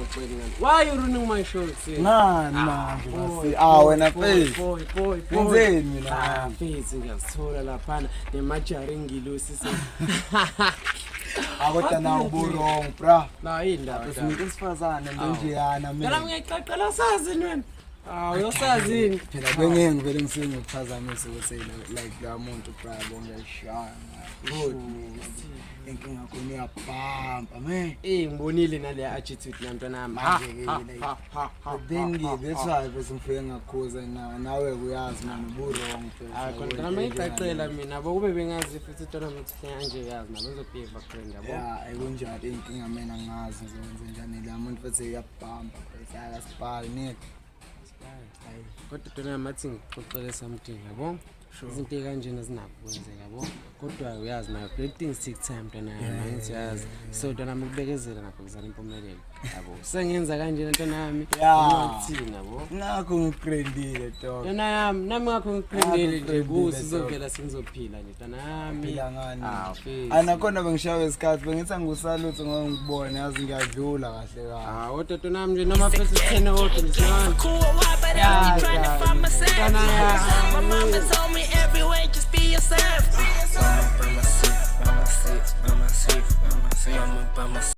Ungiphoxeki ngani? Why you ruining my show sis? Ngani manje basi? Ah wena mfethu. Boy, boy, boy. Ngenzeni mina? Ah, mfethu ngiyazithola laphana nemajari engilosi se. Ah kodwa nawe ubu-wrong bra. La yini ndaba? Umuntu wesifazane nto njeyana Phela mina. ngiyaqaqela sazi wena. Ah, uyosazi yini? Phela bengeke ngivele ngisuke ngikuphazamisa ukuthi like la muntu bra yabo ngiyashaya. Good. Inkinga khona uyabhampa man. Eh, ngibonile nale attitude namntwana wami. Ha, Manje-ke, ha, like, ha, ha, ha. But then ke that's why bese ngifike ngakhuza na nawe uyazi man ubu-wrong mfethu. Ah, kodwa nami ngiyaqaqela mina yabo kube bengazi futhi intwana ukuthi kanje yazi nabo bezobheva friend yabo. Ya, ekunjalo inkinga mina ngazi ngizokwenza njani la muntu futhi uyabhampa mfethu akasibhali nigga. Kodwa ntwana yami athi ngikuxoxele something yabo. Izinto ey'kanjena zinakho ukwenzeka yabo. Kodwa uyazi nayo great things take time ntwana yami angithi uyazi. So ntwana yami ukubekezela nakho kuzala impumelelo yabo. Sengenza kanjena ntwana yami ukuthini yabo. Ngakho ngigrandile dog. Ntwana yami nami ngakho ngigrandile nje Ngakho kusi ngigrandile, sizovela sengizophila nje ntwana yami. Phila ngani? Ah, mfethu. Anakhona bengishawe isikhathi bengithi angikusalutho ngoba ngikubone yazi ngiyadlula kahle kahle. Ah, kodwa ntwana yami nje noma mfethu sithene kodwa nje singani. Cool, why, but I'm trying to find myself. My mama told me everywhere, just be yourself. By myself, by myself, by myself, by myself, by myself.